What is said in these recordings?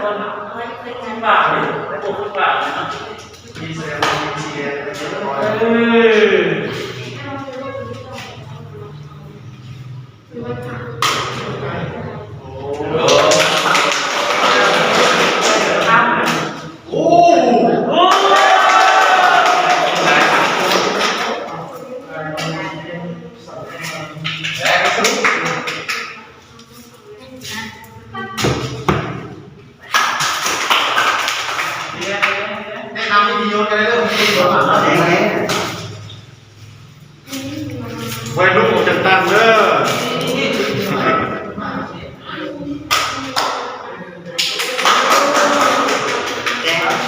ແນະນຳວິທະຍຸກະໄດ້ເດີ ໄວລຸ້ນອອກຈາກຕັ່ງເດີ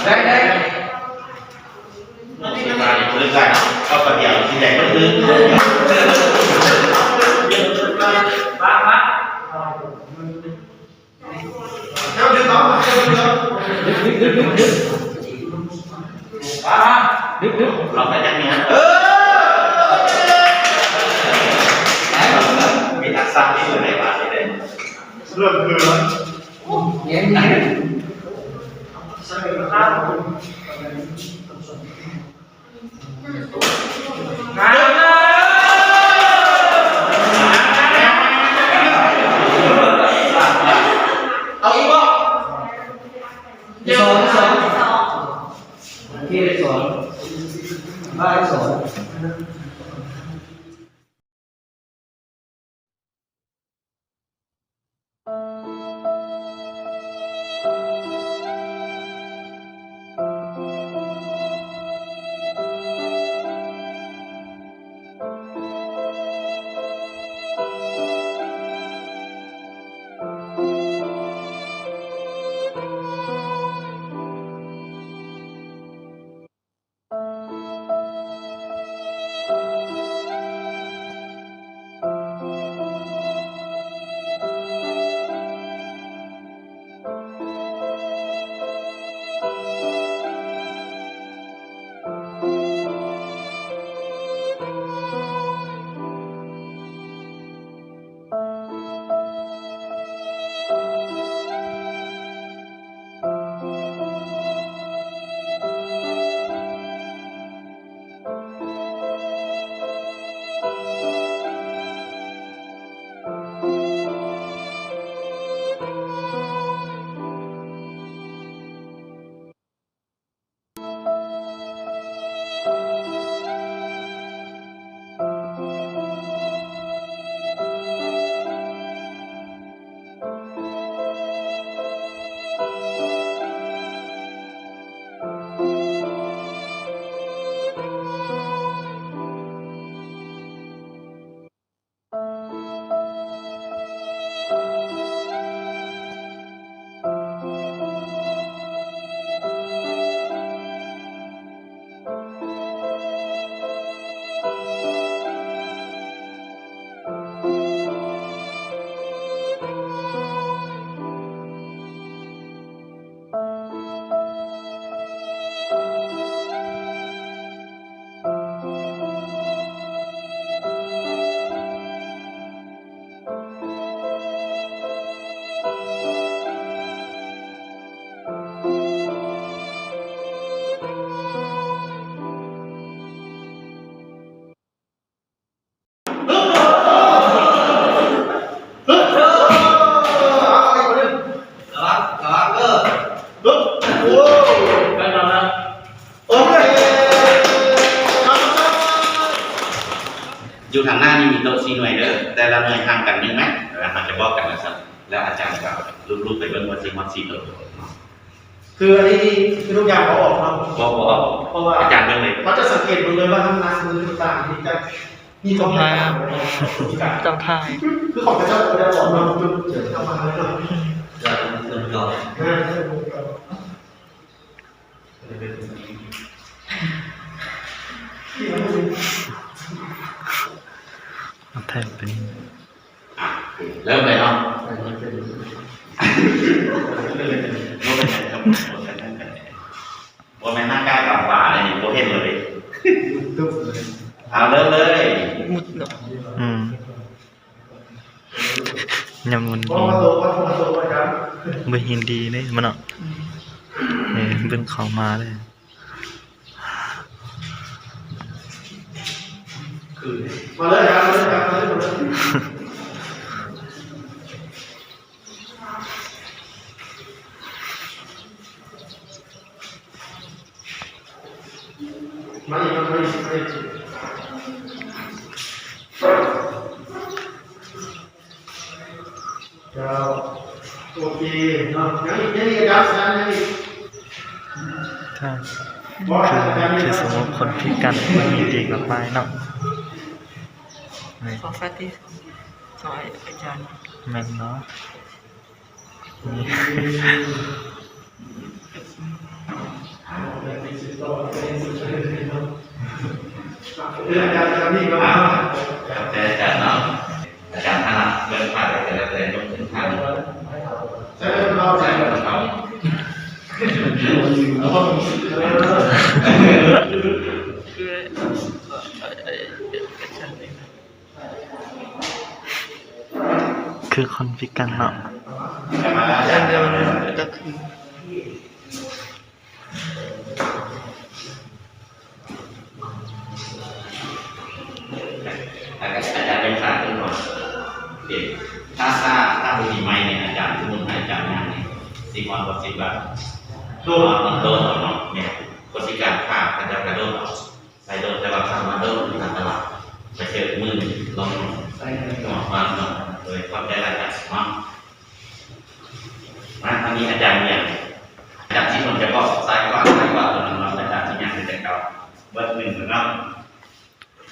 ໄດ້ ໄດ້ ມີທັກສະທີ່ຢູ່ໃນບາດນີ້ເດ້ ເລີ່ມຄື ເອົາອີກບໍ່? ສອງ ສອງ ໂອເຄ ສອງ ໄດ້ ສອງ. ຢູ່ທາງໜ້ານີ້ມີໂຕະສີ່ໜ່ວຍເດີ ແຕ່ລະໜ່ວຍຫ່າງກັນໜຶ່ງແມັດ ແລ້ວເຮົາຈະບອກກັນວ່າຊັ້ນ ແລ້ວອາຈານກໍລູບໆໄປເບິ່ງວ່າຊິຮອດສີ່ໂຕະເນາະ. ຄືອັນນີ້ຄືທຸກຢ່າງເຮົາອອກເນາະ ບໍ່ ບໍ່ອອກ ເພາະວ່າອາຈານເບິ່ງເລີຍ ເຮົາຈະສັງເກດເບິ່ງເລີຍວ່າທາງໜ້າມືຕ່າງໆນີ້ຈະມີຄວາມແຕກຕ່າງກັນ ຕ້ອງຖ່າຍ ຄືຂອງເຂົາເຈົ້າຈະບໍ່ໄດ້ອອກນອກຈຸດເຈົ້າມາເລີຍເນາະ ຈະເລີ່ມກ່ອນ ອ່າ ເລີ່ມເປັນ ເລີ່ມເປັນ ອ່ະ ເລີ່ມເລີຍເນາະ ບໍ່ແມ່ນໜ້າກ້າກຳປາເລີຍນີ້ ບໍ່ເຫັນເລີຍ ເອົາ ເລີ່ມເລີຍ ມຸດເນາະ ອືມ ຍາມມັນ ບໍ່ມາໂຕ ບໍ່ມາໂຕ ອາຈານ ບໍ່ເຫັນດີເດ້ມັນເນາະ. ອືມ ເອີ ເບິ່ງເຂົ້າມາເລີຍ. ມາອີກ ມາອີກ ມາອີກ. ເຈົ້າ ໂອເຄເນາະ. ຍັງອີກ ຍັງອີກ ອາຈານ ຍັງອີກ. ຖ້າ ຄື ຄືສົມມຸດຄົນພິການບໍ່ເຫັນດີກໍໄປເນາະ. ນີ້ ຂໍສາທິ ຂໍອາຈານ. ແມ່ນເນາະ. ແຕ່ອາຈານເນາະ ອາຈານຖະໜັດເລື່ອງພາດ ແຕ່ລະແຕ່ຍົກຂຶ້ນທາງ ໃຊ້ເລື່ອງເຮົາ ໃຊ້ເລື່ອງເຮົາ. ຄືຄົນພິການເນາະ. ອາຈານ ອາຈານໄປຝາກເພິ່ນກ່ອນ. ໂອເຄ ຖ້າ ຖ້າ ຖ້າບໍ່ມີໄມນີ້ ອາຈານ ສົມມຸດໃຫ້ອາຈານຍ່າງນີ້ ຊິຮອດບໍ່ ສິບບາດ. ໂດດ ໂດດເອົາເນາະ. ແມ່ນ ຄົນພິການຂາ ເຂົາເຈົ້າກະໂດດເອົາ. ໃສ່ໂດດ ແຕ່ວ່າຄຳວ່າໂດດນີ້ອັນຕະລາຍ ໄປເຈີມືລອງໃສ່ຫົວຟາດເນາະ. ໂດຍຂອບໃຈຫຼາຍໆເນາະ. ມາທາງນີ້ອາຈານຫຍັງ ອາຈານຊິຄົນຈະບອກຊ້າຍຂວາ ຊ້າຍຂວາ ຕົວນັ້ນເນາະ. ອາຈານຊິຫຍັງໄປແຕ່ເກົ່າເບິດໜຶ່ງເນາະ.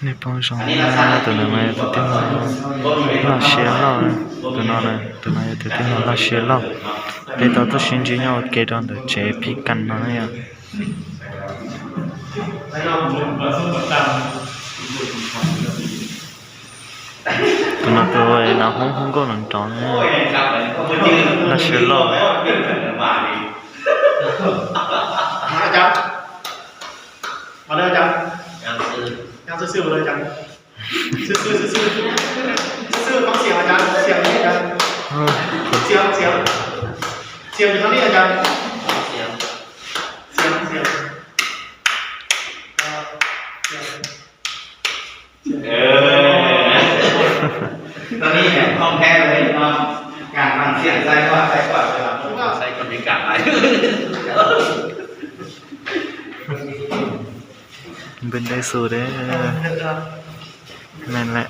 ນີ້ປ້ອງຊ່ອງ ອັນນີ້ລັກສະນະ ຕົວນັ້ນມາຕົວທີ່ວ່າລາວເຊຍລາວ ຕົວນັ້ນນະ ຕົວນັ້ນຢູ່ຕົວທີ່ວ່າລາວເຊຍລາວ ເປັນຕົວທີ່ຊິງຈິງຍາວເກດອນເດເຈພີກັນເນາະ. ກຳລັງໄປນະ ຫ້ອງ ຫ້ອງກໍນອນຕອນນີ້ ລາເຊໂລ ອາຈານ ມາເດີອາຈານ ຍ່າງຊື່ໆ ຍ່າງຊື່ໆ ມາເດີອາຈານ ຊື່ໆ ຊື່ໆ ຊື່ໆ ຟັງສຽງອາຈານ ສຽງນີ້ອາຈານ ເອີ ສຽງ ສຽງ ສຽງຢູ່ທາງນີ້ອາຈານ ສຽງ ສຽງ ສຽງ ເອີ ຕອນນີ້ແບບຂອງແທ້ເລີຍເນາະ ການຟັງສຽງໃສ່ຂວາ ໃສ່ຂວາ ເວລາໃສ່ການມີການຫຼາຍ ເບິ່ງໄດ້ສູ້ເດີ ແມ່ນແຫຼະ.